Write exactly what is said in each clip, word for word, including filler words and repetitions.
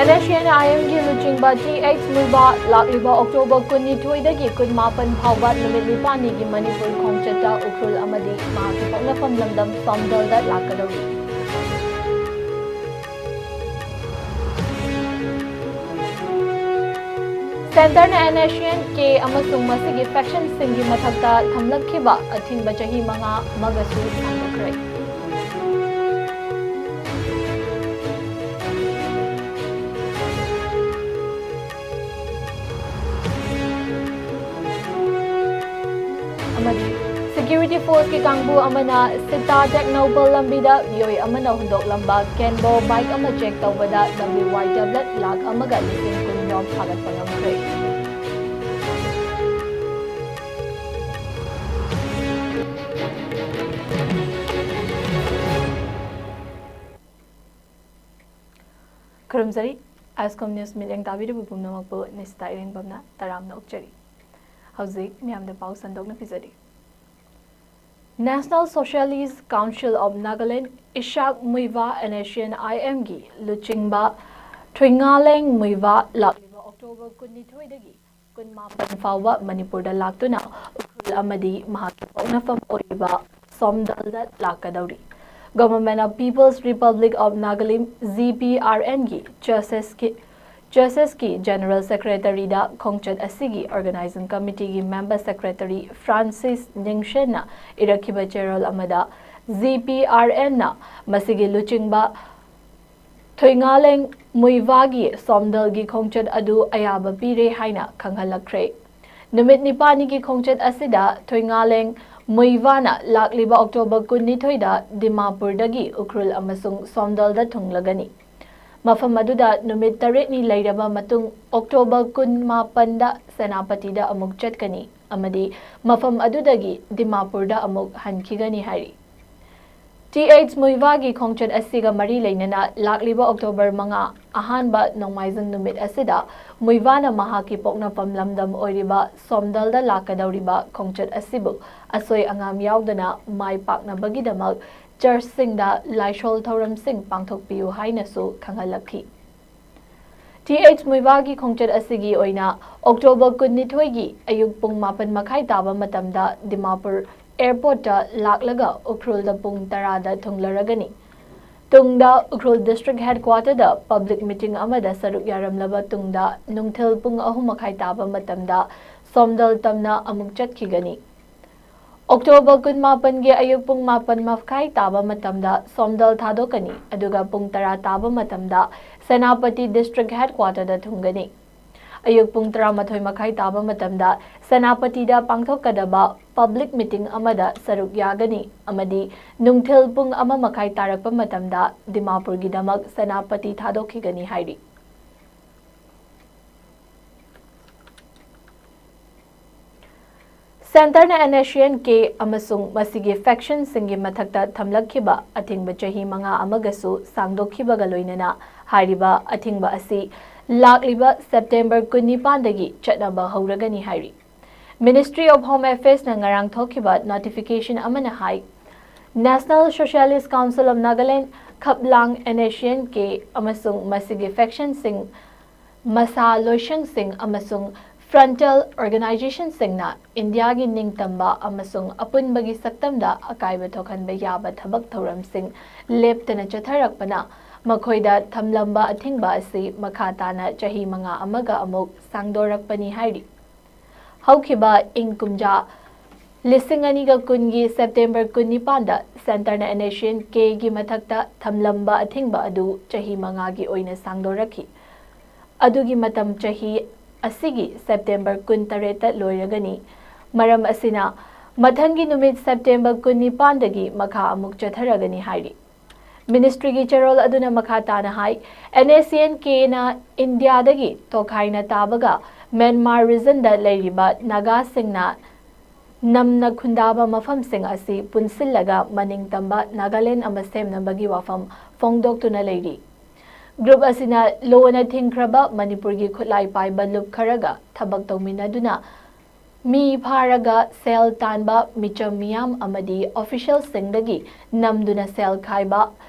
And S C N ꯑꯥꯏ ꯑꯦꯝꯒꯤ ꯂꯨꯆꯤꯡꯕ T H ꯃꯨꯏꯕꯥ ꯂꯥꯛꯂꯤꯕ ꯑꯣꯛꯇꯣꯕꯔ ꯀꯨꯟꯅꯤꯊꯣꯏꯗꯒꯤ ꯀꯨꯟꯃꯥꯄꯟ ꯐꯥꯎꯕ ꯅꯨꯃꯤꯠ ꯅꯤꯄꯥꯟꯅꯤꯒꯤ ꯃꯅꯤꯄꯨꯔ ꯈꯣꯡꯆꯠꯇ ꯎꯈ꯭ꯔꯨꯜ ꯑꯃꯗꯤ ꯃꯍꯥꯛꯀꯤ ꯄꯣꯛꯅꯐꯝ ꯂꯝꯗꯝ ꯁꯣꯝꯗꯜꯗ ꯂꯥꯛꯀꯗꯧꯔꯤ꯫ ꯁꯦꯟꯇꯔꯅ ꯑꯦꯟ ꯑꯦꯁ ꯁꯤ ꯑꯦꯟ ꯀꯦ ꯑꯃꯁꯨꯡ ꯃꯁꯤꯒꯤ ꯐꯦꯛꯁꯟꯁꯤꯡꯒꯤ ꯃꯊꯛꯇ ꯊꯝꯂꯛꯈꯤꯕ ꯑꯊꯤꯡꯕ ꯆꯍꯤ ꯃꯉꯥ ꯑꯃꯒꯁꯨ ꯁꯥꯡꯗꯣꯛꯈ꯭ꯔꯦ꯫ ꯑꯃꯗꯤ ꯁꯦꯀ꯭ꯌꯨꯔꯤꯇꯤ ꯐꯣꯔꯁꯀꯤ ꯀꯥꯡꯕꯨ ꯑꯃꯅ ꯁꯤꯇꯥ ꯇꯦꯡꯅꯧꯄꯜ ꯂꯝꯕꯤꯗ ꯃꯤꯑꯣꯏ ꯑꯃꯅ ꯍꯨꯟꯗꯣꯛꯂꯝꯕ ꯀꯦꯟꯕꯣ ꯕꯥꯏꯛ ꯑꯃ ꯆꯦꯛ ꯇꯧꯕꯗ ꯗꯕ꯭ꯂꯤꯎ ꯋꯥꯏ ꯇꯦꯕ꯭ꯂꯦꯠ ꯂꯥꯈ ꯑꯃꯒ ꯂꯤꯁꯤꯡ ꯀꯨꯟ ꯔꯣꯝ ꯐꯥꯒꯠꯄ ꯉꯝꯈ꯭ꯔꯦ꯫ ꯈꯨꯔꯨꯝꯖꯔꯤ꯫ ꯑꯥꯏꯁꯀꯣꯝ ꯅ꯭ꯌꯨꯁ ꯃꯤꯠꯌꯦꯡ ꯇꯥꯕꯤꯔꯤꯕ ꯄꯨꯝꯅꯃꯛꯄꯨ ꯅꯤꯁꯤꯇꯥ ꯏꯔꯦꯡꯕꯝꯅ ꯇꯔꯥꯝꯅ ꯑꯣꯛꯆꯔꯤ꯫ ꯍꯧꯖꯤꯛ ꯃꯤꯌꯥꯝꯗ ꯄꯥꯎ ꯁꯟꯗꯣꯛꯅ ꯄꯤꯖꯔꯤ꯫ National Socialist Council of Nagaland, Isak Muivah N S C N ꯑꯥꯏ ꯑꯦꯝꯒꯤ ꯂꯨꯆꯤꯡꯕ ꯊꯨꯏꯉꯥꯂꯦꯡ ꯃꯨꯏꯕꯥ ꯂꯥꯛꯂꯤꯕ ꯑꯣꯛꯇꯣꯕꯔ ꯀꯨꯟꯅꯤꯊꯣꯏꯗꯒꯤ ꯀꯨꯟꯃꯥꯄꯟ ꯐꯥꯎꯕ ꯃꯅꯤꯄꯨꯔꯗ ꯂꯥꯛꯇꯨꯅ ꯎꯈ꯭ꯔꯨꯜ ꯑꯃꯗꯤ ꯃꯍꯥꯛꯀꯤ ꯄꯣꯛꯅꯐꯝ ꯑꯣꯏꯔꯤꯕ ꯁꯣꯝꯗꯜꯗ ꯂꯥꯛꯀꯗꯧꯔꯤ꯫ Government of People's Republic of Nagalim, G P R ꯑꯦꯟꯒꯤ ꯆꯔꯆꯦꯁꯀꯤ ꯆꯔꯆꯦꯁꯀꯤ ꯖꯦꯅꯔꯦꯜ ꯁꯦꯀ꯭ꯔꯦꯇꯔꯤꯗ ꯈꯣꯡꯆꯠ ꯑꯁꯤꯒꯤ ꯑꯣꯔꯒꯅꯥꯏꯖꯤꯡ ꯀꯃꯤꯇꯤꯒꯤ ꯃꯦꯝꯕꯔ ꯁꯦꯀ꯭ꯔꯦꯇꯔꯤ ꯐ꯭ꯔꯥꯟꯁꯤꯁ ꯅꯤꯡꯁꯦꯟꯅ ꯏꯔꯛꯈꯤꯕ ꯆꯦꯔꯣꯜ ꯑꯃꯗ, ꯖꯤ ꯄꯤ ꯑꯥꯔ ꯑꯦꯟꯅ ꯃꯁꯤꯒꯤ ꯂꯨꯆꯤꯡꯕ ꯊꯣꯏꯉꯥꯂꯦꯡ ꯃꯨꯏꯚꯥꯒꯤ ꯁꯣꯝꯗꯜꯒꯤ ꯈꯣꯡꯆꯠ ꯑꯗꯨ ꯑꯌꯥꯕ ꯄꯤꯔꯦ ꯍꯥꯏꯅ ꯈꯪꯍꯜꯂꯛꯈ꯭ꯔꯦ꯫ ꯅꯨꯃꯤꯠ ꯅꯤꯄꯥꯜꯅꯤꯒꯤ ꯈꯣꯡꯆꯠ ꯑꯁꯤꯗ ꯊꯣꯏꯉꯥꯂꯦꯡ ꯃꯨꯏꯚꯥꯅ ꯂꯥꯛꯂꯤꯕ ꯑꯣꯛꯇꯣꯕꯔ ꯀꯨꯟꯅꯤꯊꯣꯏꯗ ꯗꯤꯃꯥꯄꯨꯔꯗꯒꯤ ꯎꯈ꯭ꯔꯨꯜ ꯑꯃꯁꯨꯡ ꯁꯣꯝꯗꯜꯗ ꯊꯨꯡꯂꯒꯅꯤ꯫ ꯃꯐꯝ ꯑꯗꯨꯗ ꯅꯨꯃꯤꯠ ꯇꯔꯦꯠꯅꯤ ꯂꯩꯔꯕ ꯃꯇꯨꯡ ꯑꯣꯛꯇꯣꯕꯔ ꯀꯨꯟꯃꯥꯄꯟꯗ ꯁꯦꯅꯥꯄꯇꯤꯗ ꯑꯃꯨꯛ ꯆꯠꯀꯅꯤ ꯑꯃꯗꯤ ꯃꯐꯝ ꯑꯗꯨꯗꯒꯤ ꯗꯤꯃꯥꯄꯨꯔꯗ ꯑꯃꯨꯛ ꯍꯟꯈꯤꯒꯅꯤ ꯍꯥꯏꯔꯤ꯫ ꯇꯤ ꯑꯩꯆ ꯃꯨꯏꯚꯥꯒꯤ ꯈꯣꯡꯆꯠ ꯑꯁꯤꯒ ꯃꯔꯤ ꯂꯩꯅꯅ ꯂꯥꯛꯂꯤꯕ ꯑꯣꯛꯇꯣꯕꯔ ꯃꯉꯥ, ꯑꯍꯥꯟꯕ ꯅꯣꯡꯃꯥꯏꯖꯤꯡ ꯅꯨꯃꯤꯠ ꯑꯁꯤꯗ ꯃꯨꯏꯚꯥꯅ ꯃꯍꯥꯛꯀꯤ ꯄꯣꯛꯅꯐꯝ ꯂꯝꯗꯝ ꯑꯣꯏꯔꯤꯕ ꯁꯣꯝꯗꯜꯗ ꯂꯥꯛꯀꯗꯧꯔꯤꯕ ꯈꯣꯡꯆꯠ ꯑꯁꯤꯕꯨ ꯑꯁꯣꯏ ꯑꯉꯥꯝ ꯌꯥꯎꯗꯅ ꯃꯥꯏ ꯄꯥꯛꯅꯕꯒꯤꯗꯃꯛ ꯆꯔꯆꯁꯤꯡꯗ ꯂꯥꯏꯁꯣꯜ ꯊꯧꯔꯝꯁꯤꯡ ꯄꯥꯡꯊꯣꯛꯄꯤꯌꯨ ꯍꯥꯏꯅꯁꯨ ꯈꯪꯍꯜꯂꯛꯈꯤ꯫ ꯇꯤ ꯑꯩꯆ ꯃꯨꯏꯕꯥꯒꯤ ꯈꯣꯡꯆꯠ ꯑꯁꯤꯒꯤ ꯑꯣꯏꯅ ꯑꯣꯛꯇꯣꯕꯔ ꯀꯨꯟꯅꯤꯊꯣꯏꯒꯤ ꯑꯌꯨꯛ ꯄꯨꯡ ꯃꯥꯄꯟ ꯃꯈꯥꯏ ꯇꯥꯕ ꯃꯇꯝꯗ ꯗꯤꯃꯥꯄꯨꯔ ꯑꯦꯌꯔꯄꯣꯔꯠꯇ ꯂꯥꯛꯂꯒ ꯎꯈ꯭ꯔꯨꯜꯗ ꯄꯨꯡ ꯇꯔꯥꯗ ꯊꯨꯡꯂꯔꯒꯅꯤ꯫ ꯇꯨꯡꯗ ꯎꯈ꯭ꯔꯨꯜ ꯗꯤꯁꯇ꯭ꯔꯤꯛ ꯍꯦꯗꯀ꯭ꯋꯥꯇꯔꯗ ꯄꯕ꯭ꯂꯤꯛ ꯃꯤꯇꯤꯡ ꯑꯃꯗ ꯁꯔꯨꯛ ꯌꯥꯔꯝꯂꯕ ꯇꯨꯡꯗ ꯅꯨꯡꯊꯤꯜ ꯄꯨꯡ ꯑꯍꯨꯝ ꯃꯈꯥꯏ ꯇꯥꯕ ꯃꯇꯝꯗ ꯁꯣꯝꯗꯜ ꯇꯝꯅ ꯑꯃꯨꯛ ꯆꯠꯈꯤꯒꯅꯤ꯫ ꯑꯣꯛꯇꯣꯕꯔ ꯀꯨꯟꯃꯥꯄꯟꯒꯤ ꯑꯌꯨꯛ ꯄꯨꯡ ꯃꯥꯄꯟ ꯃꯈꯥꯏ ꯇꯥꯕ ꯃꯇꯝꯗ ꯁꯣꯝꯗꯜ ꯊꯥꯗꯣꯛꯀꯅꯤ, ꯑꯗꯨꯒ ꯄꯨꯡ ꯇꯔꯥ ꯇꯥꯕ ꯃꯇꯝꯗ ꯁꯦꯅꯥꯄꯇꯤ ꯗꯤꯁꯇ꯭ꯔꯤꯛ ꯍꯦꯗꯀ꯭ꯋꯥꯇꯔꯗ ꯊꯨꯡꯒꯅꯤ꯫ ꯑꯌꯨꯛ ꯄꯨꯡ ꯇꯔꯥꯃꯥꯊꯣꯏ ꯃꯈꯥꯏ ꯇꯥꯕ ꯃꯇꯝꯗ ꯁꯦꯅꯥꯄꯇꯤꯗ ꯄꯥꯡꯊꯣꯛꯀꯗꯕ ꯄꯕ꯭ꯂꯤꯛ ꯃꯤꯇꯤꯡ ꯑꯃꯗ ꯁꯔꯨꯛ ꯌꯥꯒꯅꯤ ꯑꯃꯗꯤ ꯅꯨꯡꯊꯤꯜ ꯄꯨꯡ ꯑꯃ ꯃꯈꯥꯏ ꯇꯥꯔꯛꯄ ꯃꯇꯝꯗ ꯗꯤꯃꯥꯄꯨꯔꯒꯤꯗꯃꯛ ꯁꯦꯅꯥꯄꯇꯤ ꯊꯥꯗꯣꯛꯈꯤꯒꯅꯤ ꯍꯥꯏꯔꯤ꯫ ꯁꯦꯟꯇꯔꯅ ꯑꯦꯟ ꯑꯦꯁ ꯁꯤ ꯑꯦꯟ ꯀꯦ ꯑꯃꯁꯨꯡ ꯃꯁꯤꯒꯤ ꯐꯦꯛꯁꯟꯁꯤꯡꯒꯤ ꯃꯊꯛꯇ ꯊꯝꯂꯛꯈꯤꯕ ꯑꯊꯤꯡꯕ ꯆꯍꯤ ꯃꯉꯥ ꯑꯃꯒꯁꯨ ꯁꯥꯡꯗꯣꯛꯈꯤꯕꯒ ꯂꯣꯏꯅꯅ ꯍꯥꯏꯔꯤꯕ ꯑꯊꯤꯡꯕ ꯑꯁꯤ ꯂꯥꯛꯂꯤꯕ ꯁꯦꯞꯇꯦꯝꯕꯔ ꯀꯨꯟꯅꯤꯄꯥꯟꯗꯒꯤ ꯆꯠꯅꯕ ꯍꯧꯔꯒꯅꯤ ꯍꯥꯏꯔꯤ꯫ Ministry of Home Affairsꯅ ꯉꯔꯥꯡ ꯊꯣꯛꯈꯤꯕ ꯅꯣꯇꯤꯐꯤꯀꯦꯁꯟ ꯑꯃꯅ ꯍꯥꯏ, National Socialist Council of Nagaland, ꯈꯞꯂꯥꯡ, ꯑꯦꯟ ꯑꯦꯁ ꯁꯤ ꯑꯦꯟ ꯀꯦ ꯑꯃꯁꯨꯡ ꯃꯁꯤꯒꯤ ꯐꯦꯛꯁꯟꯁꯤꯡ, ꯃꯁꯥ ꯂꯣꯏꯁꯪꯁꯤꯡ ꯑꯃꯁꯨꯡ ꯐ꯭ꯔꯟꯇꯦꯜ ꯑꯣꯔꯒꯅꯥꯏꯖꯦꯁꯟꯁꯤꯡꯅ ꯏꯟꯗꯤꯌꯥꯒꯤ ꯅꯤꯡꯇꯝꯕ ꯑꯃꯁꯨꯡ ꯑꯄꯨꯟꯕꯒꯤ ꯁꯛꯇꯝꯗ ꯑꯀꯥꯏꯕ ꯊꯣꯛꯍꯟꯕ ꯌꯥꯕ ꯊꯕꯛ ꯊꯧꯔꯝꯁꯤꯡ ꯂꯦꯞꯇꯅ ꯆꯠꯊꯔꯛꯄꯅ ꯃꯈꯣꯏꯗ ꯊꯝꯂꯝꯕ ꯑꯊꯤꯡꯕ ꯑꯁꯤ ꯃꯈꯥ ꯇꯥꯅ ꯆꯍꯤ ꯃꯉꯥ ꯑꯃꯒ ꯑꯃꯨꯛ ꯁꯥꯡꯗꯣꯔꯛꯄꯅꯤ ꯍꯥꯏꯔꯤ꯫ ꯍꯧꯈꯤꯕ ꯏꯪ ꯀꯨꯝꯖꯥ ꯂꯤꯁꯤꯡ ꯑꯅꯤꯒ ꯀꯨꯟꯒꯤ ꯁꯦꯞꯇꯦꯝꯕꯔ ꯀꯨꯟꯅꯤꯄꯥꯟꯗ ꯁꯦꯟꯇꯔꯅ ꯑꯦꯟ ꯑꯦꯁ ꯁꯤ ꯑꯦꯟ ꯀꯦꯒꯤ ꯃꯊꯛꯇ ꯊꯝꯂꯝꯕ ꯑꯊꯤꯡꯕ ꯑꯗꯨ ꯆꯍꯤ ꯃꯉꯥꯒꯤ ꯑꯣꯏꯅ ꯁꯥꯡꯗꯣꯔꯛꯈꯤ꯫ ꯑꯗꯨꯒꯤ ꯃꯇꯝ ꯆꯍꯤ ꯑꯁꯤꯒꯤ ꯁꯦꯞꯇꯦꯝꯕꯔ ꯀꯨꯟꯇꯔꯦꯠꯇ ꯂꯣꯏꯔꯒꯅꯤ꯫ ꯃꯔꯝ ꯑꯁꯤꯅ, ꯃꯊꯪꯒꯤ ꯅꯨꯃꯤꯠ ꯁꯦꯞꯇꯦꯝꯕꯔ ꯀꯨꯟꯅꯤꯄꯥꯟꯗꯒꯤ ꯃꯈꯥ ꯑꯃꯨꯛ ꯆꯠꯊꯔꯒꯅꯤ ꯍꯥꯏꯔꯤ꯫ ꯃꯤꯅꯤꯁꯇ꯭ꯔꯤꯒꯤ ꯆꯦꯔꯣꯜ ꯑꯗꯨꯅ ꯃꯈꯥ ꯇꯥꯅ ꯍꯥꯏ, ꯑꯦꯟ ꯑꯦꯁ ꯁꯤ ꯑꯦꯟ ꯀꯦꯅ ꯏꯟꯗꯤꯌꯥꯗꯒꯤ ꯇꯣꯈꯥꯏꯅ ꯇꯥꯕꯒ ꯃ꯭ꯌꯥꯟꯃꯥꯔ ꯔꯤꯖꯟꯗ ꯂꯩꯔꯤꯕ ꯅꯥꯒꯥꯁꯤꯡꯅ ꯅꯝꯅ ꯈꯨꯟꯗꯥꯕ ꯃꯐꯝꯁꯤꯡ ꯑꯁꯤ ꯄꯨꯟꯁꯤꯜꯂꯒ ꯃꯅꯤꯡꯇꯝꯕ ꯅꯥꯒꯥꯂꯦꯟ ꯑꯃ ꯁꯦꯝꯅꯕꯒꯤ ꯋꯥꯐꯝ ꯐꯣꯡꯗꯣꯛꯇꯨꯅ ꯂꯩꯔꯤ꯫ ꯒ꯭ꯔꯨꯞ ꯑꯁꯤꯅ ꯂꯣꯅ ꯊꯤꯡꯈ꯭ꯔꯕ ꯃꯅꯤꯄꯨꯔꯒꯤ ꯈꯨꯠꯂꯥꯏ ꯄꯥꯏꯕ ꯂꯨꯞ ꯈꯔꯒ ꯊꯕꯛ ꯇꯧꯃꯤꯟꯅꯗꯨꯅ ꯃꯤ ꯐꯥꯔꯒ ꯁꯦꯜ ꯇꯥꯟꯕ ꯃꯤꯆꯝ ꯃꯤꯌꯥꯝ ꯑꯃꯗꯤ ꯑꯣꯐꯤꯁꯤꯌꯦꯜꯁꯤꯡꯗꯒꯤ ꯅꯝꯗꯨꯅ ꯁꯦꯜ ꯈꯥꯏꯕ,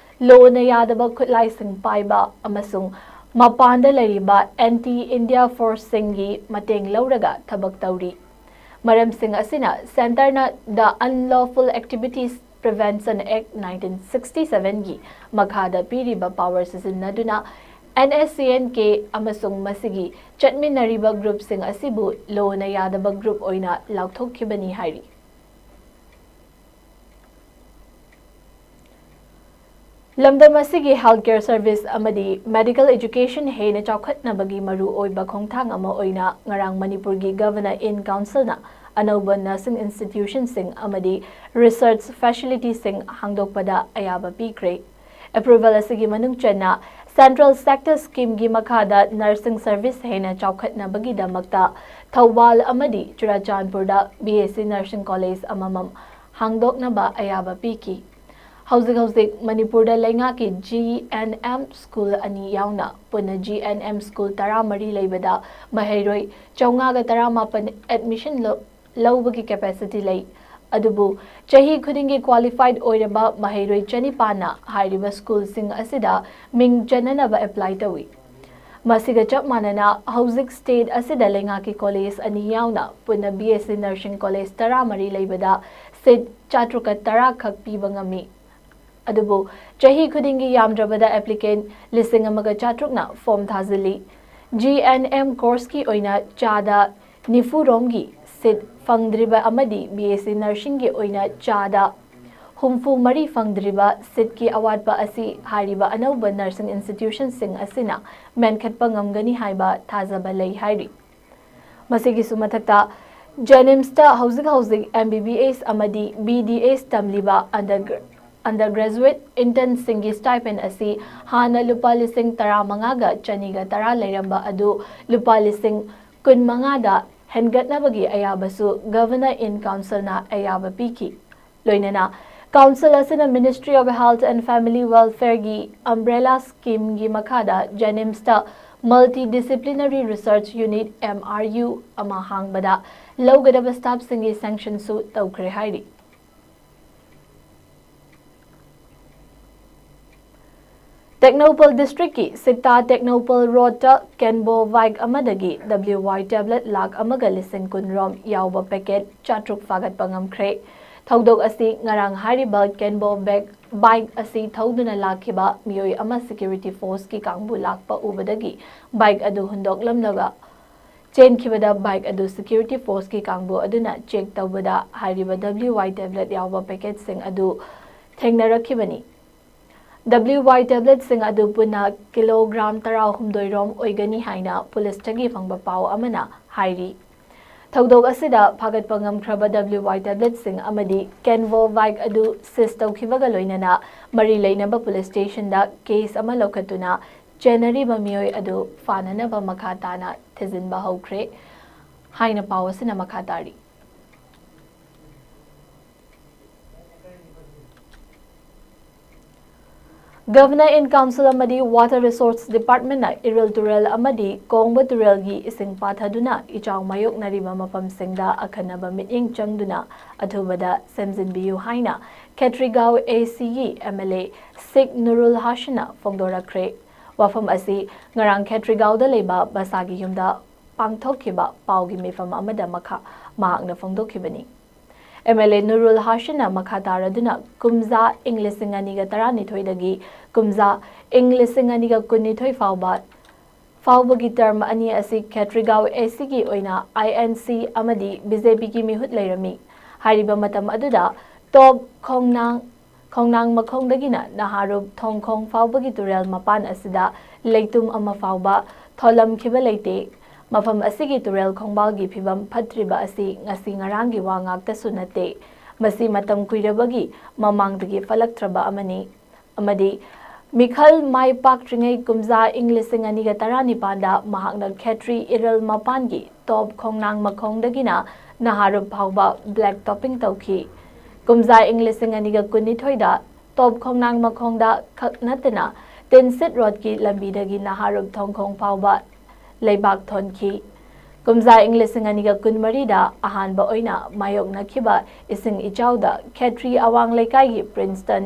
ꯂꯣꯅ ꯌꯥꯗꯕ ꯈꯨꯠꯂꯥꯏꯁꯤꯡ ꯄꯥꯏꯕ ꯑꯃꯁꯨꯡ ꯃꯄꯥꯟꯗ ꯂꯩꯔꯤꯕ ꯑꯦꯟꯇꯤ ꯏꯟꯗꯤꯌꯥ ꯐꯣꯔꯁꯁꯤꯡꯒꯤ ꯃꯇꯦꯡ ꯂꯧꯔꯒ ꯊꯕꯛ ꯇꯧꯔꯤ꯫ ꯃꯔꯝꯁꯤꯡ ꯑꯁꯤꯅ ꯁꯦꯟꯇꯔꯅ The Unlawful Activities Prevention Act nineteen sixty seven ꯒꯤ ꯃꯈꯥꯗ ꯄꯤꯔꯤꯕ ꯄꯥꯋꯔ ꯁꯤꯖꯤꯟꯅꯗꯨꯅ ꯑꯦꯟ ꯑꯦꯁ ꯁꯤ ꯑꯦꯟ ꯀꯦ ꯑꯃꯁꯨꯡ ꯃꯁꯤꯒꯤ ꯆꯠꯃꯤꯟꯅꯔꯤꯕ ꯒ꯭ꯔꯨꯞꯁꯤꯡ ꯑꯁꯤꯕꯨ ꯂꯣꯅ ꯌꯥꯗꯕ ꯒ꯭ꯔꯨꯞ ꯑꯣꯏꯅ ꯂꯥꯎꯊꯣꯛꯈꯤꯕꯅꯤ ꯍꯥꯏꯔꯤ꯫ ꯂꯝꯗꯝ ꯑꯁꯤꯒꯤ health care service ꯑꯃꯗꯤ medical education ꯍꯦꯟꯅ ꯆꯥꯎꯈꯠꯅꯕꯒꯤ ꯃꯔꯨꯑꯣꯏꯕ ꯈꯣꯡꯊꯥꯡ ꯑꯃ ꯑꯣꯏꯅ ꯉꯔꯥꯡ ꯃꯅꯤꯄꯨꯔꯒꯤ Governor in Councilꯅ ꯑꯅꯧꯕ nursing institutionꯁꯤꯡ ꯑꯃꯗꯤ research facilitiesꯁꯤꯡ ꯍꯥꯡꯗꯣꯛꯄꯗ ꯑꯌꯥꯕ ꯄꯤꯈ꯭ꯔꯦ꯫ Approval ꯑꯁꯤꯒꯤ ꯃꯅꯨꯡ ꯆꯟꯅ central sector schemeꯒꯤ ꯃꯈꯥꯗ nursing service ꯍꯦꯟꯅ ꯆꯥꯎꯈꯠꯅꯕꯒꯤꯗꯃꯛꯇ ꯊꯧꯕꯥꯜ ꯑꯃꯗꯤ ꯆꯨꯔꯥꯆꯥꯟꯄꯨꯔꯗ B S C nursing college ꯑꯃꯃꯝ ꯍꯥꯡꯗꯣꯛꯅꯕ ꯑꯌꯥꯕ ꯄꯤꯈꯤ꯫ ꯍꯧꯖꯤꯛ ꯍꯧꯖꯤꯛ ꯃꯅꯤꯄꯨꯔꯗ ꯂꯩꯉꯥꯛꯀꯤ G N M school ꯑꯅꯤ ꯌꯥꯎꯅ ꯄꯨꯟꯅ G N M school ꯇꯔꯥꯃꯔꯤ ꯂꯩꯕꯗ ꯃꯍꯩꯔꯣꯏ ꯆꯥꯝꯃꯉꯥꯒ ꯇꯔꯥꯃꯥꯄꯟ admission ꯂꯧ-, ꯂꯧꯕꯒꯤ capacity ꯂꯩ꯫ ꯑꯗꯨꯕꯨ ꯆꯍꯤ ꯈꯨꯗꯤꯡꯒꯤ qualified ꯑꯣꯏꯔꯕ ꯃꯍꯩꯔꯣꯏ ꯆꯅꯤꯄꯥꯟꯅ ꯍꯥꯏꯔꯤꯕ schoolꯁꯤꯡ ꯑꯁꯤꯗ ꯃꯤꯡ ꯆꯟꯅꯅꯕ apply ꯇꯧꯏ꯫ ꯃꯁꯤꯒ ꯆꯞ ꯃꯥꯟꯅꯅ ꯍꯧꯖꯤꯛ state ꯑꯁꯤꯗ ꯂꯩꯉꯥꯛꯀꯤ college ꯑꯅꯤ ꯌꯥꯎꯅ ꯄꯨꯟꯅ B S C nursing college ꯇꯔꯥꯃꯔꯤ ꯂꯩꯕꯗ seat ꯆꯥꯇ꯭ꯔꯨꯛꯀ ꯇꯔꯥ ꯈꯛ ꯄꯤꯕ ꯉꯝꯃꯤ꯫ ꯑꯗꯨꯕꯨ ꯆꯍꯤ ꯈꯨꯗꯤꯡꯒꯤ ꯌꯥꯝꯗ꯭ꯔꯕꯗ applicant ꯂꯤꯁꯤꯡ ꯑꯃꯒ ꯆꯥꯇ꯭ꯔꯨꯛꯅ form ꯊꯥꯖꯤꯜꯂꯤ꯫ G N M courseꯀꯤ ꯑꯣꯏꯅ ꯆꯥꯗ ꯅꯤꯐꯨ ꯔꯣꯝꯒꯤ seat ꯐꯪꯗ꯭ꯔꯤꯕ ꯑꯃꯗꯤ B S C nursingꯒꯤ ꯑꯣꯏꯅ ꯆꯥꯗ ꯍꯨꯝꯐꯨ ꯃꯔꯤ ꯐꯪꯗ꯭ꯔꯤꯕ seatꯀꯤ ꯑꯋꯥꯠꯄ ꯑꯁꯤ ꯍꯥꯏꯔꯤꯕ ꯑꯅꯧꯕ nursing institutionꯁꯤꯡ ꯑꯁꯤꯅ ꯃꯦꯟꯈꯠꯄ ꯉꯝꯒꯅꯤ ꯍꯥꯏꯕ ꯊꯥꯖꯕ ꯂꯩ ꯍꯥꯏꯔꯤ꯫ ꯃꯁꯤꯒꯤꯁꯨ ꯃꯊꯛꯇ JNIMSꯇ ꯍꯧꯖꯤꯛ ꯍꯧꯖꯤꯛ M B B S ꯑꯃꯗꯤ B D S ꯇꯝꯂꯤꯕ under-, undergraduate internꯁꯤꯡꯒꯤ stipend ꯑꯁꯤ ꯍꯥꯟꯅ ꯂꯨꯄꯥ ꯂꯤꯁꯤꯡ ꯇꯔꯥꯃꯉꯥꯒ ꯆꯅꯤꯒ ꯇꯔꯥ ꯂꯩꯔꯝꯕ ꯑꯗꯨ ꯂꯨꯄꯥ ꯂꯤꯁꯤꯡ ꯀꯨꯟꯃꯉꯥꯗ ꯍꯦꯟꯒꯠꯅꯕꯒꯤ ꯑꯌꯥꯕꯁꯨ Governor in Councilꯅ ꯑꯌꯥꯕ ꯄꯤꯈꯤ꯫ ꯂꯣꯏꯅꯅ council ꯑꯁꯤꯅ Ministry of Health and Family Welfareꯒꯤ umbrella schemeꯒꯤ ꯃꯈꯥꯗ JNIMSꯇ Multidisciplinary Research Unit, M R U, ꯑꯃ ꯍꯥꯡꯕꯗ ꯂꯧꯒꯗꯕ staffꯁꯤꯡꯒꯤ sanctionꯁꯨ ꯇꯧꯈ꯭ꯔꯦ ꯍꯥꯏꯔꯤ꯫ ꯇꯦꯡꯅꯧꯄꯜ ꯗꯤꯁꯇ꯭ꯔꯤꯛꯀꯤ ꯁꯤꯛꯇꯥ ꯇꯦꯡꯅꯧꯄꯜ ꯔꯣꯗꯇ ꯀꯦꯟꯕꯣ ꯕꯥꯏꯛ ꯑꯃꯗꯒꯤ W Y tablet ꯂꯥꯈ ꯑꯃꯒ ꯂꯤꯁꯤꯡ ꯀꯨꯟ ꯔꯣꯝ ꯌꯥꯎꯕ ꯄꯦꯀꯦꯠ ꯆꯥꯇ꯭ꯔꯨꯛ ꯐꯥꯒꯠꯄ ꯉꯝꯈ꯭ꯔꯦ꯫ ꯊꯧꯗꯣꯛ ꯑꯁꯤ ꯉꯔꯥꯡ ꯍꯥꯏꯔꯤꯕ ꯀꯦꯟꯕꯣ ꯕꯦꯛ ꯕꯥꯏꯛ ꯑꯁꯤ ꯊꯧꯗꯨꯅ ꯂꯥꯛꯈꯤꯕ ꯃꯤꯑꯣꯏ ꯑꯃ ꯁꯦꯀ꯭ꯌꯨꯔꯤꯇꯤ ꯐꯣꯔꯁꯀꯤ ꯀꯥꯡꯕꯨ ꯂꯥꯛꯄ ꯎꯕꯗꯒꯤ ꯕꯥꯏꯛ ꯑꯗꯨ ꯍꯨꯟꯗꯣꯛꯂꯝꯂꯒ ꯆꯦꯟꯈꯤꯕꯗ ꯕꯥꯏꯛ ꯑꯗꯨ ꯁꯦꯀ꯭ꯌꯨꯔꯤꯇꯤ ꯐꯣꯔꯁꯀꯤ ꯀꯥꯡꯕꯨ ꯑꯗꯨꯅ ꯆꯦꯛ ꯇꯧꯕꯗ ꯍꯥꯏꯔꯤꯕ W Y tablet ꯌꯥꯎꯕ ꯄꯦꯀꯦꯠꯁꯤꯡ ꯑꯗꯨ ꯊꯦꯡꯅꯔꯛꯈꯤꯕꯅꯤ꯫ W Y tabletꯁꯤꯡ ꯑꯗꯨ ꯄꯨꯟꯅ ꯀꯤꯂꯣꯒ꯭ꯔꯥꯝ ꯇꯔꯥꯍꯨꯝꯗꯣꯏ ꯔꯣꯝ ꯑꯣꯏꯒꯅꯤ ꯍꯥꯏꯅ ꯄꯨꯂꯤꯁꯇꯒꯤ ꯐꯪꯕ ꯄꯥꯎ ꯑꯃꯅ ꯍꯥꯏꯔꯤ꯫ ꯊꯧꯗꯣꯛ ꯑꯁꯤꯗ ꯐꯥꯒꯠꯄ ꯉꯝꯈ꯭ꯔꯕ W Y tabletꯁꯤꯡ ꯑꯃꯗꯤ ꯀꯦꯟꯕꯣ ꯕꯥꯏꯛ ꯑꯗꯨ ꯁꯤꯖ ꯇꯧꯈꯤꯕꯒ ꯂꯣꯏꯅꯅ ꯃꯔꯤ ꯂꯩꯅꯕ ꯄꯨꯂꯤꯁ ꯁ꯭ꯇꯦꯁꯟꯗ ꯀꯦꯁ ꯑꯃ ꯂꯧꯈꯠꯇꯨꯅ ꯆꯦꯟꯅꯔꯤꯕ ꯃꯤꯑꯣꯏ ꯑꯗꯨ ꯐꯥꯅꯅꯕ ꯃꯈꯥ ꯇꯥꯅ ꯊꯤꯖꯤꯟꯕ ꯍꯧꯈ꯭ꯔꯦ ꯍꯥꯏꯅ ꯄꯥꯎ ꯑꯁꯤꯅ ꯃꯈꯥ ꯇꯥꯔꯤ꯫ Governor in Council ꯑꯃꯗꯤ Water Resource Departmentꯅ ꯏꯔꯤꯜ ꯇꯨꯔꯦꯜ ꯑꯃꯗꯤ ꯀꯣꯡꯕ ꯇꯨꯔꯦꯜꯒꯤ ꯏꯁꯤꯡ ꯄꯥꯊꯗꯨꯅ ꯏꯆꯥꯎ ꯃꯥꯌꯣꯛꯅꯔꯤꯕ ꯃꯐꯝꯁꯤꯡꯗ ꯑꯈꯟꯅꯕ ꯃꯤꯠꯌꯦꯡ ꯆꯪꯗꯨꯅ ꯑꯊꯨꯕꯗ ꯁꯦꯝꯖꯤꯟꯕꯤꯌꯨ ꯍꯥꯏꯅ ꯈꯦꯇ꯭ꯔꯤꯒꯥꯎ ACꯒꯤ MLA ꯁꯤꯛ ꯅꯨꯔꯨꯜ ꯍꯥꯁꯤꯟꯅ ꯐꯣꯡꯗꯣꯔꯛꯈ꯭ꯔꯦ꯫ ꯋꯥꯐꯝ ꯑꯁꯤ ꯉꯔꯥꯡ ꯈꯦꯇ꯭ꯔꯤꯒꯥꯎꯗ ꯂꯩꯕ ꯃꯁꯥꯒꯤ ꯌꯨꯝꯗ ꯄꯥꯡꯊꯣꯛꯈꯤꯕ ꯄꯥꯎꯒꯤ ꯃꯤꯐꯝ ꯑꯃꯗ ꯃꯈꯥ ꯃꯍꯥꯛꯅ ꯐꯣꯡꯗꯣꯛꯈꯤꯕꯅꯤ꯫ MLA ꯅꯨꯔꯨꯜ ꯍꯥꯁꯤꯟꯅ ꯃꯈꯥ ꯇꯥꯔꯗꯨꯅ ꯀꯨꯝꯖꯥ ꯏꯪ ꯂꯤꯁꯤꯡ ꯑꯅꯤꯒ ꯇꯔꯥꯅꯤꯊꯣꯏꯗꯒꯤ ꯀꯨꯝꯖꯥ ꯏꯪ ꯂꯤꯁꯤꯡ ꯑꯅꯤꯒ ꯀꯨꯟꯅꯤꯊꯣꯏ ꯐꯥꯎꯕ ꯐꯥꯎꯕꯒꯤ ꯇꯔꯝ ꯑꯅꯤ ꯑꯁꯤ ꯈꯦꯇ꯭ꯔꯤꯒꯥꯎ ACꯒꯤ ꯑꯣꯏꯅ INC ꯑꯃꯗꯤ BJPꯒꯤ ꯃꯤꯍꯨꯠ ꯂꯩꯔꯝꯃꯤ꯫ ꯍꯥꯏꯔꯤꯕ ꯃꯇꯝ ꯑꯗꯨꯗ ꯇꯣꯞ ꯈꯣꯡꯅꯥꯡ ꯈꯣꯡꯅꯥꯡ ꯃꯈꯣꯡꯗꯒꯤꯅ ꯅꯍꯥꯔꯨꯞ ꯊꯣꯡꯈꯣꯡ ꯐꯥꯎꯕꯒꯤ ꯇꯨꯔꯦꯜ ꯃꯄꯥꯟ ꯑꯁꯤꯗ ꯂꯩꯇꯨꯝ ꯑꯃ ꯐꯥꯎꯕ ꯊꯣꯜꯂꯝꯈꯤꯕ ꯂꯩꯇꯦ꯫ ꯃꯐꯝ ꯑꯁꯤꯒꯤ ꯇꯨꯔꯦꯜ ꯈꯣꯡꯕꯥꯜꯒꯤ ꯐꯤꯕꯝ ꯐꯠꯇ꯭ꯔꯤꯕ ꯑꯁꯤ ꯉꯁꯤ ꯉꯔꯥꯡꯒꯤ ꯋꯥ ꯉꯥꯛꯇꯁꯨ ꯅꯠꯇꯦ, ꯃꯁꯤ ꯃꯇꯝ ꯀꯨꯏꯔꯕꯒꯤ ꯃꯃꯥꯡꯗꯒꯤ ꯐꯠꯂꯛꯇ꯭ꯔꯕ ꯑꯃꯅꯤ꯫ ꯑꯃꯗꯤ ꯃꯤꯈꯜ ꯃꯥꯏ ꯄꯥꯛꯇ꯭ꯔꯤꯉꯩ ꯀꯨꯝꯖꯥ ꯏꯪ ꯂꯤꯁꯤꯡ ꯑꯅꯤꯒ ꯇꯔꯥꯅꯤꯄꯥꯟꯗ ꯃꯍꯥꯛꯅ ꯈꯦꯇ꯭ꯔꯤ ꯏꯔꯜ ꯃꯄꯥꯟꯒꯤ ꯇꯣꯞ ꯈꯣꯡꯅꯥꯡ ꯃꯈꯣꯡꯗꯒꯤꯅ ꯅꯍꯥꯔꯨꯞ ꯐꯥꯎꯕ black topping ꯇꯧꯈꯤ꯫ ꯀꯨꯝꯖꯥ ꯏꯪ ꯂꯤꯁꯤꯡ ꯑꯅꯤꯒ ꯀꯨꯟꯅꯤꯊꯣꯏꯗ ꯇꯣꯞ ꯈꯣꯡꯅꯥꯡ ꯃꯈꯣꯡꯗ ꯈꯛ ꯅꯠꯇꯅ ꯇꯤꯟꯁꯤꯠ ꯔꯣꯗꯀꯤ ꯂꯝꯕꯤꯗꯒꯤ ꯅꯍꯥꯔꯨꯞ ꯊꯣꯡꯈꯣꯡ ꯐꯥꯎꯕ ꯂꯩꯕꯥꯛ ꯊꯣꯟꯈꯤ꯫ ꯀꯨꯝꯖꯥ ꯏꯪ ꯂꯤꯁꯤꯡ ꯑꯅꯤꯒ ꯀꯨꯟꯃꯔꯤꯗ ꯑꯍꯥꯟꯕ ꯑꯣꯏꯅ ꯃꯥꯌꯣꯛꯅꯈꯤꯕ ꯏꯁꯤꯡ ꯏꯆꯥꯎꯗ ꯈꯦꯇ꯭ꯔꯤ ꯑꯋꯥꯡ ꯂꯩꯀꯥꯏꯒꯤ Princeton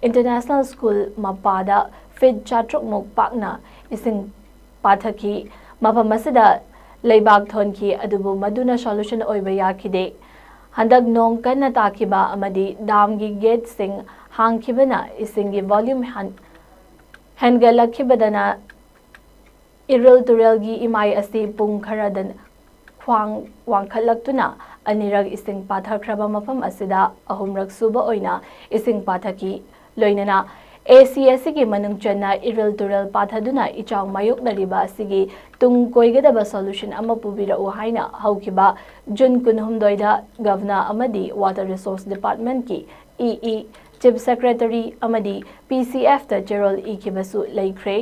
International School ꯃꯄꯥꯗ ꯐꯤꯠ ꯆꯥꯇ꯭ꯔꯨꯛ ꯃꯨꯛ ꯄꯥꯛꯅ ꯏꯁꯤꯡ ꯄꯥꯊꯈꯤ꯫ ꯃꯐꯝ ꯑꯁꯤꯗ ꯂꯩꯕꯥꯛ ꯊꯣꯟꯈꯤ, ꯑꯗꯨꯕꯨ ꯃꯗꯨꯅ solution ꯑꯣꯏꯕ ꯌꯥꯈꯤꯗꯦ꯫ ꯍꯟꯗꯛ ꯅꯣꯡ ꯀꯟꯅ ꯇꯥꯈꯤꯕ ꯑꯃꯗꯤ ꯗꯥꯝꯒꯤ ꯒꯦꯠꯁꯤꯡ ꯍꯥꯡꯈꯤꯕꯅ ꯏꯁꯤꯡꯒꯤ volume ꯍꯟ-, ꯍꯦꯟꯒꯠꯂꯛꯈꯤꯕꯗꯅ ꯏꯔꯤꯜ ꯇꯨꯔꯦꯜꯒꯤ ꯏꯃꯥꯏ ꯑꯁꯤ ꯄꯨꯡ ꯈꯔꯗ ꯈ꯭ꯋꯥꯡ ꯋꯥꯡꯈꯠꯂꯛꯇꯨꯅ ꯑꯅꯤꯔꯛ ꯏꯁꯤꯡ ꯄꯥꯊꯈ꯭ꯔꯕ ꯃꯐꯝ ꯑꯁꯤꯗ ꯑꯍꯨꯝꯔꯛ ꯁꯨꯕ ꯑꯣꯏꯅ ꯏꯁꯤꯡ ꯄꯥꯊꯈꯤ꯫ ꯂꯣꯏꯅꯅ AC ꯑꯁꯤꯒꯤ ꯃꯅꯨꯡ ꯆꯟꯅ ꯏꯔꯤꯜ ꯇꯨꯔꯦꯜ ꯄꯥꯊꯗꯨꯅ ꯏꯆꯥꯎ ꯃꯥꯌꯣꯛꯅꯔꯤꯕ ꯑꯁꯤꯒꯤ ꯇꯨꯡ ꯀꯣꯏꯒꯗꯕ solution ꯑꯃ ꯄꯨꯕꯤꯔꯛꯎ ꯍꯥꯏꯅ ꯍꯧꯈꯤꯕ June ꯀꯨꯟꯍꯨꯝꯗꯣꯏꯗ Governor ꯑꯃꯗꯤ Water Resource Departmentꯀꯤ EE, Chief Secretary ꯑꯃꯗꯤ PCFꯇ ꯆꯦꯔꯣꯜ ꯏꯈꯤꯕꯁꯨ ꯂꯩꯈ꯭ꯔꯦ꯫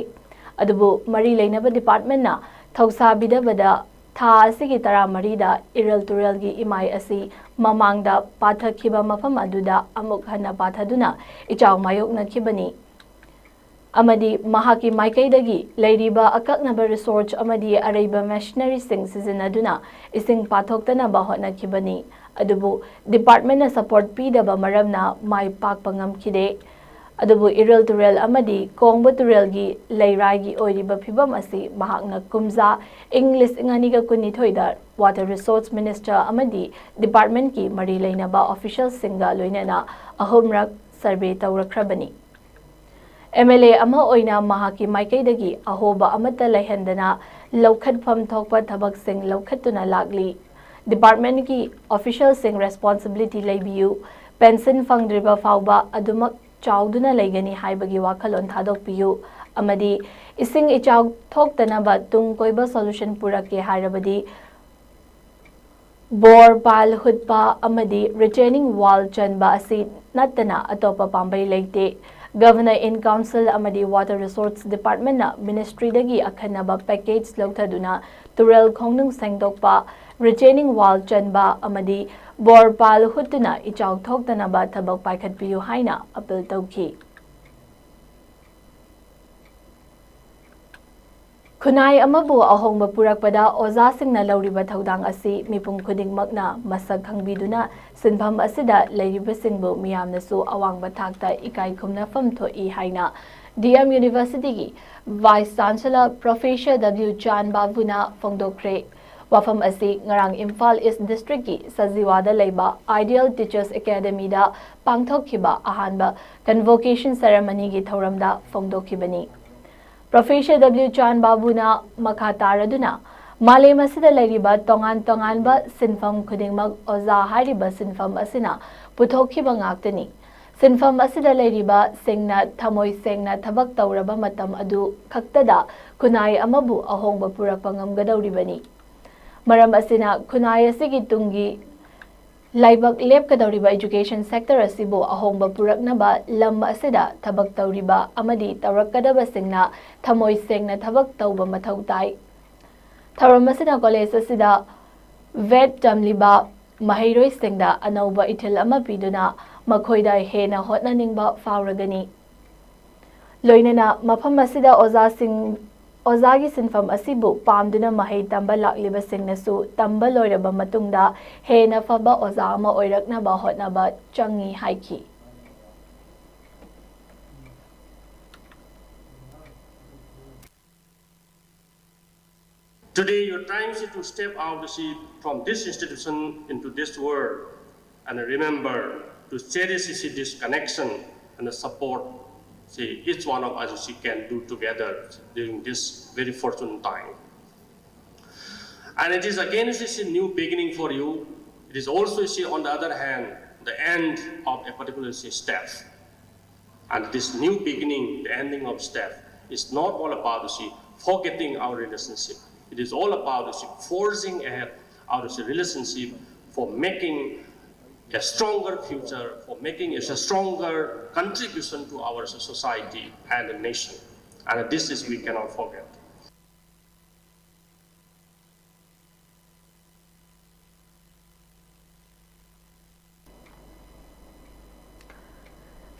ꯑꯗꯨꯕꯨ ꯃꯔꯤ ꯂꯩꯅꯕ departmentꯅ ꯊꯧꯁꯥꯕꯤꯗꯕꯗ ꯊꯥ ꯑꯁꯤꯒꯤ ꯇꯔꯥꯃꯔꯤꯗ ꯏꯔꯤꯜ ꯇꯨꯔꯦꯜꯒꯤ ꯏꯃꯥꯏ ꯑꯁꯤ ꯃꯃꯥꯡꯗ ꯄꯥꯊꯈꯤꯕ ꯃꯐꯝ ꯑꯗꯨꯗ ꯑꯃꯨꯛ ꯍꯟꯅ ꯄꯥꯊꯗꯨꯅ ꯏꯆꯥꯎ ꯃꯥꯌꯣꯛꯅꯈꯤꯕꯅꯤ꯫ ꯑꯃꯗꯤ ꯃꯍꯥꯛꯀꯤ ꯃꯥꯏꯀꯩꯗꯒꯤ ꯂꯩꯔꯤꯕ ꯑꯀꯛꯅꯕ resource ꯑꯃꯗꯤ ꯑꯔꯩꯕ machineryꯁꯤꯡ ꯁꯤꯖꯤꯟꯅꯗꯨꯅ ꯏꯁꯤꯡ ꯄꯥꯊꯣꯛꯇꯅꯕ ꯍꯣꯠꯅꯈꯤꯕꯅꯤ꯫ ꯑꯗꯨꯕꯨ departmentꯅ support ꯄꯤꯗꯕ ꯃꯔꯝꯅ ꯃꯥꯏ ꯄꯥꯛꯄ ꯉꯝꯈꯤꯗꯦ꯫ ꯑꯗꯨꯕꯨ ꯏꯔꯤꯜ ꯇꯨꯔꯦꯜ ꯑꯃꯗꯤ ꯀꯣꯡꯕ ꯇꯨꯔꯦꯜꯒꯤ ꯂꯩꯔꯥꯏꯒꯤ ꯑꯣꯏꯔꯤꯕ ꯐꯤꯕꯝ ꯑꯁꯤ ꯃꯍꯥꯛꯅ ꯀꯨꯝꯖꯥ ꯏꯪ ꯂꯤꯁꯤꯡ ꯑꯅꯤꯒ ꯀꯨꯟꯅꯤꯊꯣꯏꯗ Water Resource Minister ꯑꯃꯗꯤ departmentꯀꯤ ꯃꯔꯤ ꯂꯩꯅꯕ officialꯁꯤꯡꯒ ꯂꯣꯏꯅꯅ ꯑꯍꯨꯝꯔꯛ survey ꯇꯧꯔꯛꯈ꯭ꯔꯕꯅꯤ꯫ MLA ꯑꯃ ꯑꯣꯏꯅ ꯃꯍꯥꯛꯀꯤ ꯃꯥꯏꯀꯩꯗꯒꯤ ꯑꯍꯣꯕ ꯑꯃꯠꯇ ꯂꯩꯍꯟꯗꯅ ꯂꯧꯈꯠꯐꯝ ꯊꯣꯛꯄ ꯊꯕꯛꯁꯤꯡ ꯂꯧꯈꯠꯇꯨꯅ ꯂꯥꯛꯂꯤ꯫ Departmentꯀꯤ officialꯁꯤꯡ responsibility ꯂꯩꯕꯤꯌꯨ, pension ꯐꯪꯗ꯭ꯔꯤꯕ ꯐꯥꯎꯕ ꯑꯗꯨꯃꯛ ꯆꯥꯎꯗꯨꯅ ꯂꯩꯒꯅꯤ ꯍꯥꯏꯕꯒꯤ ꯋꯥꯈꯜꯂꯣꯟ ꯊꯥꯗꯣꯛꯄꯤꯌꯨ, ꯑꯃꯗꯤ ꯏꯁꯤꯡ ꯏꯆꯥꯎ ꯊꯣꯛꯇꯅꯕ ꯇꯨꯡ ꯀꯣꯏꯕ solution ꯄꯨꯔꯛꯀꯦ ꯍꯥꯏꯔꯕꯗꯤ ꯕꯣꯔ pile ꯍꯨꯠꯄ ꯑꯃꯗꯤ retaining wall ꯆꯟꯕ ꯑꯁꯤ ꯅꯠꯇꯅ ꯑꯇꯣꯞꯄ ꯄꯥꯝꯕꯩ ꯂꯩꯇꯦ꯫ Governor in Council ꯑꯃꯗꯤ Water Resource Departmentꯅ ministryꯗꯒꯤ ꯑꯈꯟꯅꯕ package ꯂꯧꯊꯗꯨꯅ ꯇꯨꯔꯦꯜ ꯈꯣꯡꯅꯨꯡ ꯁꯦꯡꯗꯣꯛꯄ, retaining wall ꯆꯟꯕ ꯑꯃꯗꯤ ꯕꯣꯔ pile ꯍꯨꯠꯇꯨꯅ ꯏꯆꯥꯎ ꯊꯣꯛꯇꯅꯕ ꯊꯕꯛ ꯄꯥꯏꯈꯠꯄꯤꯌꯨ ꯍꯥꯏꯅ appeal ꯇꯧꯈꯤ꯫ ꯈꯨꯟꯅꯥꯏ ꯑꯃꯕꯨ ꯑꯍꯣꯡꯕ ꯄꯨꯔꯛꯄꯗ ꯑꯣꯖꯥꯁꯤꯡꯅ ꯂꯧꯔꯤꯕ ꯊꯧꯗꯥꯡ ꯑꯁꯤ ꯃꯤꯄꯨꯝ ꯈꯨꯗꯤꯡꯃꯛꯅ ꯃꯁꯛ ꯈꯪꯕꯤꯗꯨꯅ ꯁꯤꯟꯐꯝ ꯑꯁꯤꯗ ꯂꯩꯔꯤꯕꯁꯤꯡꯕꯨ ꯃꯤꯌꯥꯝꯅꯁꯨ ꯑꯋꯥꯡꯕ ꯊꯥꯛꯇ ꯏꯀꯥꯏ ꯈꯨꯝꯅꯐꯝ ꯊꯣꯛꯏ ꯍꯥꯏꯅ ꯗꯤ ꯑꯦꯝ ꯌꯨꯅꯤꯚꯔꯁꯤꯇꯤꯒꯤ vice chancellor professor W Chan ꯕꯥꯕꯨꯅ ꯐꯣꯡꯗꯣꯛꯈ꯭ꯔꯦ꯫ ꯋꯥꯐꯝ ꯑꯁꯤ ꯉꯔꯥꯡ ꯏꯝꯐꯥꯜ ꯏꯁ ꯗꯤꯁꯇ꯭ꯔꯤꯛꯀꯤ ꯁꯖꯤꯋꯥꯗ ꯂꯩꯕ ꯑꯥꯏꯗꯤꯌꯦꯜ ꯇꯤꯆꯔꯁ ꯑꯦꯀꯥꯗꯃꯤꯗ ꯄꯥꯡꯊꯣꯛꯈꯤꯕ ꯑꯍꯥꯟꯕ ꯀꯟꯚꯣꯀꯦꯁꯟ ꯁꯦꯔꯦꯃꯅꯤꯒꯤ ꯊꯧꯔꯝꯗ ꯐꯣꯡꯗꯣꯛꯈꯤꯕꯅꯤ꯫ ꯄ꯭ꯔꯣꯐꯦꯁꯔ ꯗꯕ꯭ꯂꯤꯎ ꯆꯥꯟ ꯕꯥꯕꯨꯅ ꯃꯈꯥ ꯇꯥꯔꯗꯨꯅ, ꯃꯥꯂꯦꯝ ꯑꯁꯤꯗ ꯂꯩꯔꯤꯕ ꯇꯣꯉꯥꯟ ꯇꯣꯉꯥꯟꯕ ꯁꯤꯟꯐꯝ ꯈꯨꯗꯤꯡꯃꯛ ꯑꯣꯖꯥ ꯍꯥꯏꯔꯤꯕ ꯁꯤꯟꯐꯝ ꯑꯁꯤꯅ ꯄꯨꯊꯣꯛꯈꯤꯕ ꯉꯥꯛꯇꯅꯤ꯫ ꯁꯤꯟꯐꯝ ꯑꯁꯤꯗ ꯂꯩꯔꯤꯕꯁꯤꯡꯅ ꯊꯃꯣꯏ ꯁꯦꯡꯅ ꯊꯕꯛ ꯇꯧꯔꯕ ꯃꯇꯝ ꯑꯗꯨ ꯈꯛꯇꯗ ꯈꯨꯟꯅꯥꯏ ꯑꯃꯕꯨ ꯑꯍꯣꯡꯕ ꯄꯨꯔꯛꯄ ꯉꯝꯒꯗꯧꯔꯤꯕꯅꯤ꯫ ꯃꯔꯝ ꯑꯁꯤꯅ ꯈꯨꯟꯅꯥꯏ ꯑꯁꯤꯒꯤ ꯇꯨꯡꯒꯤ ꯂꯥꯏꯕꯛ ꯂꯦꯞꯀꯗꯧꯔꯤꯕ ꯏꯖꯨꯀꯦꯁꯟ ꯁꯦꯛꯇꯔ ꯑꯁꯤꯕꯨ ꯑꯍꯣꯡꯕ ꯄꯨꯔꯛꯅꯕ ꯂꯝ ꯑꯁꯤꯗ ꯊꯕꯛ ꯇꯧꯔꯤꯕ ꯑꯃꯗꯤ ꯇꯧꯔꯛꯀꯗꯕꯁꯤꯡꯅ ꯊꯃꯣꯏ ꯁꯦꯡꯅ ꯊꯕꯛ ꯇꯧꯕ ꯃꯊꯧ ꯇꯥꯏ꯫ ꯊꯧꯔꯝ ꯑꯁꯤꯗ ꯀꯣꯂꯦꯖ ꯑꯁꯤꯗ ꯚꯦꯠ ꯇꯝꯂꯤꯕ ꯃꯍꯩꯔꯣꯏꯁꯤꯡꯗ ꯑꯅꯧꯕ ꯏꯊꯤꯜ ꯑꯃ ꯄꯤꯗꯨꯅ ꯃꯈꯣꯏꯗ ꯍꯦꯟꯅ ꯍꯣꯠꯅꯅꯤꯡꯕ ꯐꯥꯎꯔꯒꯅꯤ꯫ ꯂꯣꯏꯅꯅ ꯃꯐꯝ ꯑꯁꯤꯗ ꯑꯣꯖꯥꯁꯤꯡ, ꯑꯣꯖꯥꯒꯤ ꯁꯤꯟꯐꯝ ꯑꯁꯤꯕꯨ ꯄꯥꯝꯗꯨꯅ ꯃꯍꯩ ꯇꯝꯕ ꯂꯥꯛꯂꯤꯕꯁꯤꯡꯅꯁꯨ ꯇꯝꯕ ꯂꯣꯏꯔꯕ ꯃꯇꯨꯡꯗ ꯍꯦꯟꯅ ꯐꯕ ꯑꯣꯖꯥ ꯑꯃ ꯑꯣꯏꯔꯛꯅꯕ ꯍꯣꯠꯅꯕ ꯆꯪꯏ ꯍꯥꯏꯈꯤ꯫ Today, your time is to step out, you see, from this institution into this world, and remember to cherish, you see, this connection and the support, see, each one of us, you see, can do together during this very fortunate time. And it is again, you see, new beginning for you. It is also, you see, on the other hand, the end of a particular, you see, step. And this new beginning, the ending of step, is not all about, you see, forgetting our relationship. It is all about, you see, forging ahead our, you see, relationship for making a stronger future, for making a stronger contribution to our society and the nation. And this is we cannot forget.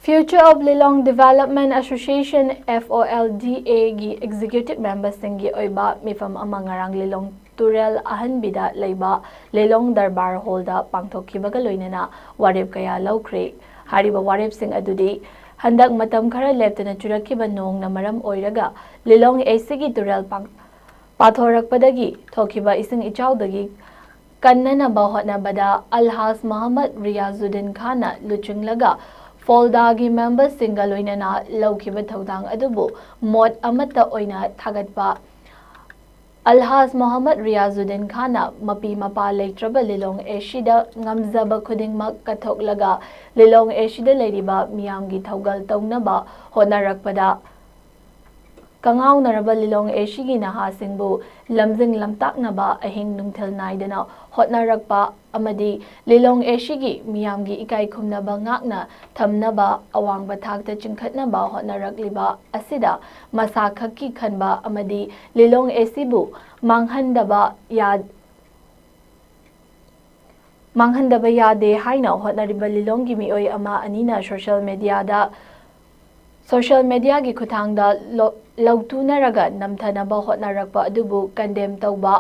Future of Lilong Development Association, F O L D A, ꯒꯤ executive member ꯁꯤꯡꯒꯤ ꯑꯣꯏꯕ ꯃꯤꯐꯝ ꯑꯃ ꯉꯔꯥꯡ ꯂꯤꯂꯣꯡ ꯇꯨꯔꯦꯜ ꯑꯍꯟꯕꯤꯗ ꯂꯩꯕ ꯂꯤꯂꯣꯡ ꯗꯔꯕꯥꯔ ꯍꯣꯜꯗ ꯄꯥꯡꯊꯣꯛꯈꯤꯕꯒ ꯂꯣꯏꯅꯅ ꯋꯥꯔꯦꯞ ꯀꯌꯥ ꯂꯧꯈ꯭ꯔꯦ꯫ ꯍꯥꯏꯔꯤꯕ ꯋꯥꯔꯦꯞꯁꯤꯡ ꯑꯗꯨꯗꯤ ꯍꯟꯗꯛ ꯃꯇꯝ ꯈꯔ ꯂꯦꯞꯇꯅ ꯆꯨꯔꯛꯈꯤꯕ ꯅꯣꯡꯅ ꯃꯔꯝ ꯑꯣꯏꯔꯒ ꯂꯤꯂꯣꯡ ꯑꯦꯁꯤꯒꯤ ꯇꯨꯔꯦꯜ ꯄꯥꯡ-, ꯄꯥꯊꯣꯔꯛꯄꯗꯒꯤ ꯊꯣꯛꯈꯤꯕ ꯏꯁꯤꯡ ꯏꯆꯥꯎꯗꯒꯤ ꯀꯟꯅꯅꯕ ꯍꯣꯠꯅꯕꯗ ꯑꯜꯍꯥꯖ ꯃꯣꯍꯝꯃꯗ ꯔꯤꯌꯥꯖꯨꯗꯤꯟ ꯈꯥꯟꯅ ꯂꯨꯆꯤꯡꯂꯒ ꯐꯣꯜꯗꯥꯒꯤ ꯃꯦꯝꯕꯔꯁꯤꯡꯒ ꯂꯣꯏꯅꯅ ꯂꯧꯈꯤꯕ ꯊꯧꯗꯥꯡ ꯑꯗꯨꯕꯨ ꯃꯣꯠ ꯑꯃꯠꯇ ꯑꯣꯏꯅ ꯊꯥꯒꯠꯄ ꯑꯜꯍꯥꯖ ꯃꯣꯍꯝꯃꯗ ꯔꯤꯌꯥꯖꯨꯗꯤꯟ ꯈꯥꯟꯅ ꯃꯄꯤ ꯃꯄꯥ ꯂꯩꯇ꯭ꯔꯕ ꯂꯤꯂꯣꯡ ꯑꯦꯁꯤꯗ ꯉꯝꯖꯕ ꯈꯨꯗꯤꯡꯃꯛ ꯀꯠꯊꯣꯛꯂꯒ ꯂꯤꯂꯣꯡ ꯑꯦꯁꯤꯗ ꯂꯩꯔꯤꯕ ꯃꯤꯌꯥꯝꯒꯤ ꯊꯧꯒꯜ ꯇꯧꯅꯕ ꯍꯣꯠꯅꯔꯛꯄꯗ ꯀꯉꯥꯎꯅꯔꯕ ꯂꯤꯂꯣꯡ ꯑꯦꯁꯤꯒꯤ ꯅꯍꯥꯁꯤꯡꯕꯨ ꯂꯝꯖꯤꯡ ꯂꯝꯇꯥꯛꯅꯕ ꯑꯍꯤꯡ ꯅꯨꯡꯊꯤꯜ ꯅꯥꯏꯗꯅ ꯍꯣꯠꯅꯔꯛꯄ ꯑꯃꯗꯤ ꯂꯤꯂꯣꯡ ꯑꯦꯁꯤꯒꯤ ꯃꯤꯌꯥꯝꯒꯤ ꯏꯀꯥꯏ ꯈꯨꯝꯅꯕ ꯉꯥꯛꯅ ꯊꯝꯅꯕ ꯑꯋꯥꯡꯕ ꯊꯥꯛꯇ ꯆꯤꯡꯈꯠꯅꯕ ꯍꯣꯠꯅꯔꯛꯂꯤꯕ ꯑꯁꯤꯗ ꯃꯁꯥ ꯈꯛꯀꯤ ꯈꯟꯕ ꯑꯃꯗꯤ ꯂꯤꯂꯣꯡ ꯑꯦꯁꯤꯕꯨ ꯃꯥꯡꯍꯟꯗꯕ ꯌꯥ-, ꯃꯥꯡꯍꯟꯗꯕ ꯌꯥꯗꯦ ꯍꯥꯏꯅ ꯍꯣꯠꯅꯔꯤꯕ ꯂꯤꯂꯣꯡꯒꯤ ꯃꯤꯑꯣꯏ ꯑꯃ ꯑꯅꯤꯅ ꯁꯣꯁꯤꯌꯦꯜ ꯃꯦꯗꯤꯌꯥꯗ, ꯁꯣꯁꯤꯌꯦꯜ ꯃꯦꯗꯤꯌꯥꯒꯤ ꯈꯨꯠꯊꯥꯡꯗ ꯂꯣ-, ꯂꯧꯊꯨꯅꯔꯒ ꯅꯝꯊꯅꯕ ꯍꯣꯠꯅꯔꯛꯄ ꯑꯗꯨꯕꯨ ꯀꯟꯗꯦꯝ ꯇꯧꯕ,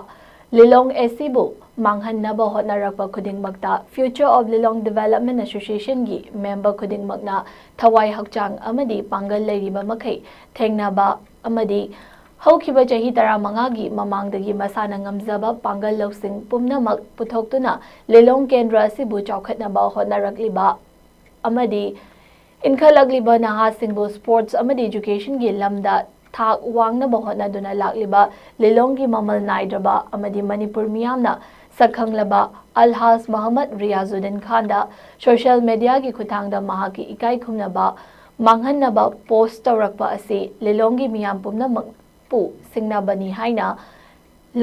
ꯂꯤꯂꯣꯡ ꯑꯦꯁꯤꯕꯨ ꯃꯥꯡꯍꯟꯅꯕ ꯍꯣꯠꯅꯔꯛꯄ ꯈꯨꯗꯤꯡꯃꯛꯇ Future of Lilong Development Associationꯒꯤ ꯃꯦꯝꯕꯔ ꯈꯨꯗꯤꯡꯃꯛꯅ ꯊꯋꯥꯏ ꯍꯛꯆꯥꯡ ꯑꯃꯗꯤ ꯄꯥꯡꯒꯜ ꯂꯩꯔꯤꯕ ꯃꯈꯩ ꯊꯦꯡꯅꯕ ꯑꯃꯗꯤ ꯍꯧꯈꯤꯕ ꯆꯍꯤ ꯇꯔꯥꯃꯉꯥꯒꯤ ꯃꯃꯥꯡꯗꯒꯤ ꯃꯁꯥꯅ ꯉꯝꯖꯕ ꯄꯥꯡꯒꯜ ꯂꯧꯁꯤꯡ ꯄꯨꯝꯅꯃꯛ ꯄꯨꯊꯣꯛꯇꯨꯅ ꯂꯤꯂꯣꯡ ꯀꯦꯟꯗ꯭ꯔ ꯑꯁꯤꯕꯨ ꯆꯥꯎꯈꯠꯅꯕ ꯍꯣꯠꯅꯔꯛꯂꯤꯕ ꯑꯃꯗꯤ ꯏꯟꯈꯠꯂꯛꯂꯤꯕ ꯅꯍꯥꯁꯤꯡꯕꯨ sports ꯑꯃꯗꯤ educationꯒꯤ ꯂꯝꯗ ꯊꯥꯛ ꯋꯥꯡꯅꯕ ꯍꯣꯠꯅꯗꯨꯅ ꯂꯥꯛꯂꯤꯕ ꯂꯤꯂꯣꯡꯒꯤ ꯃꯃꯜ ꯅꯥꯏꯗ꯭ꯔꯕ ꯑꯃꯗꯤ ꯃꯅꯤꯄꯨꯔ ꯃꯤꯌꯥꯝꯅ ꯁꯛꯈꯪꯂꯕ ꯑꯜꯍꯥꯖ ꯃꯣꯍꯝꯃꯗ ꯔꯤꯌꯥꯖꯨꯗꯤꯟ ꯈꯥꯟꯗ social mediaꯒꯤ ꯈꯨꯠꯊꯥꯡꯗ ꯃꯍꯥꯛꯀꯤ ꯏꯀꯥꯏ ꯈꯨꯝꯅꯕ ꯃꯥꯡꯍꯟꯅꯕ post ꯇꯧꯔꯛꯄ ꯑꯁꯤ ꯂꯤꯂꯣꯡꯒꯤ ꯃꯤꯌꯥꯝ ꯄꯨꯝꯅꯃꯛꯄꯨ ꯁꯤꯡꯅꯕꯅꯤ ꯍꯥꯏꯅ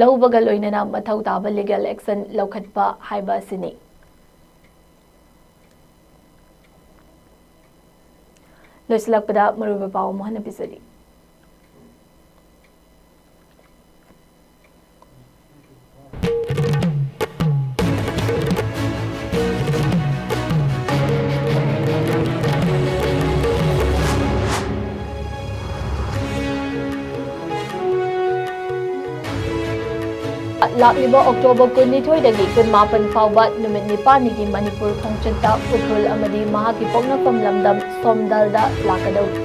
ꯂꯧꯕꯒ ꯂꯣꯏꯅꯅ ꯃꯊꯧ ꯇꯥꯕ legal action ꯂꯧꯈꯠꯄ ꯍꯥꯏꯕ ꯑꯁꯤꯅꯤ꯫ ꯂꯣꯏꯁꯤꯜꯂꯛꯄꯗ ꯃꯔꯨꯑꯣꯏꯕ ꯄꯥꯎ ꯑꯃꯨꯛ ꯍꯟꯅ ꯄꯤꯖꯔꯤ꯫ ꯂꯥꯛꯂꯤꯕ October ꯀꯨꯟꯅꯤꯊꯣꯏꯗꯒꯤ ꯀꯨꯟꯃꯥꯄꯟ ꯐꯥꯎꯕ ꯅꯨꯃꯤꯠ ꯅꯤꯄꯥꯜꯅꯤꯒꯤ ꯃꯅꯤꯄꯨꯔ ꯈꯣꯡꯆꯠꯇ ꯎꯈ꯭ꯔꯨꯜ ꯑꯃꯗꯤ ꯃꯍꯥꯛꯀꯤ ꯄꯣꯛꯅꯐꯝ ꯂꯝꯗꯝ ꯁꯣꯝꯗꯜꯗ ꯂꯥꯛꯀꯗꯧꯔꯤ꯫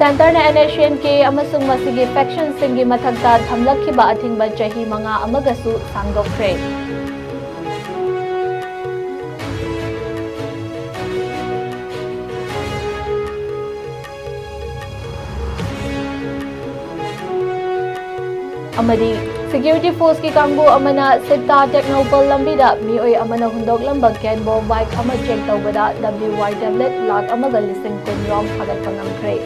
ꯁꯦꯟꯇꯔꯅ NSCN-K ꯑꯃꯁꯨꯡ ꯃꯁꯤꯒꯤ factionꯁꯤꯡꯒꯤ ꯃꯊꯛꯇ ꯊꯝꯂꯛꯈꯤꯕ ꯑꯊꯤꯡꯕ ꯆꯍꯤ ꯃꯉꯥ ꯑꯃꯒꯁꯨ ꯁꯥꯡꯗꯣꯛꯈ꯭ꯔꯦ꯫ ꯑꯃꯗꯤ security forceꯀꯤ ꯀꯥꯡꯕꯨ ꯑꯃꯅ ꯁꯤꯇꯥ ꯇꯦꯡꯅꯧꯄꯜ ꯂꯝꯕꯤꯗ ꯃꯤꯑꯣꯏ ꯑꯃꯅ ꯍꯨꯟꯗꯣꯛꯂꯝꯕ ꯀꯦꯟꯕꯣ bike ꯑꯃ check ꯇꯧꯕꯗ WY tablet ꯂꯥꯈ ꯑꯃꯒ ꯂꯤꯁꯤꯡ ꯀꯨꯟ ꯔꯣꯝ ꯐꯥꯒꯠꯄ ꯉꯝꯈ꯭ꯔꯦ꯫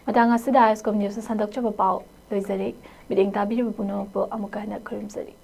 ꯃꯇꯥꯡ ꯑꯁꯤꯗ ISCOM News-ꯅ ꯁꯟꯗꯣꯛꯆꯕ ꯄꯥꯎ ꯂꯣꯏꯖꯔꯦ꯫ ꯃꯤꯠꯌꯦꯡ ꯇꯥꯕꯤꯔꯤꯕ ꯄꯨꯝꯅꯃꯛꯄꯨ ꯑꯃꯨꯛꯀ ꯍꯟꯅ ꯈꯨꯔꯨꯝꯖꯔꯤ꯫